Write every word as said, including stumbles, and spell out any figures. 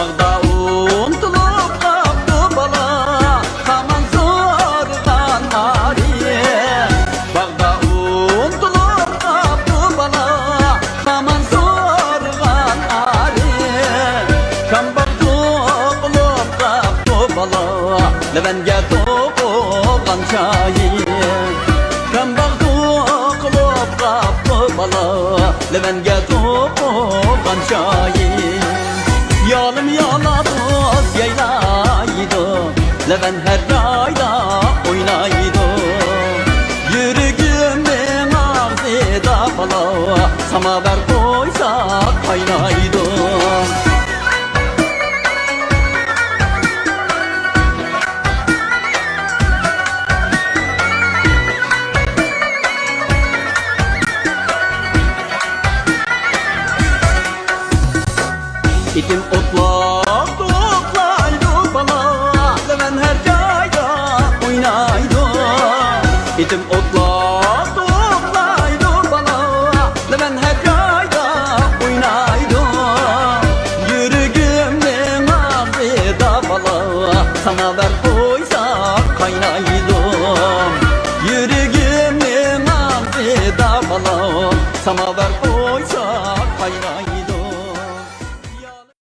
باغدا ئۇنتۇلۇپ قاپتۇ بالا، خامان سورىغان ئارى. باغدا ئۇنتۇلۇپ قاپتۇ بالا، خامان سورىغان ئارى. شامباق توقۇلۇپ قاپتۇ بالا، لەۋەنگە توقۇغان چايى. شامباق توقۇلۇپ قاپتۇ بالا، لەۋەنگە توقۇغان چايى. يالىم يالا دوست يايلايدۇ، لەۋەن ھەر جايدا ئوينايدۇ. يۈرىكىمنىڭ ئاغزىدا بالا، ساماۋار قويساق قاينايدۇ. ئېتىم ئوتلاپ توقلايدۇ بالا، لەۋەن ھەر جايدا ئوينايدۇ. ئېتىم ئوتلاپ توقلايدۇ بالا، لەۋەن ھەر جايدا ئوينايدۇ. يۈرىكىمنىڭ ئاغزىدا بالا، ساماۋار قويساق قاينايدۇ. يۈرىكىمنىڭ ئاغزىدا بالا، ساماۋار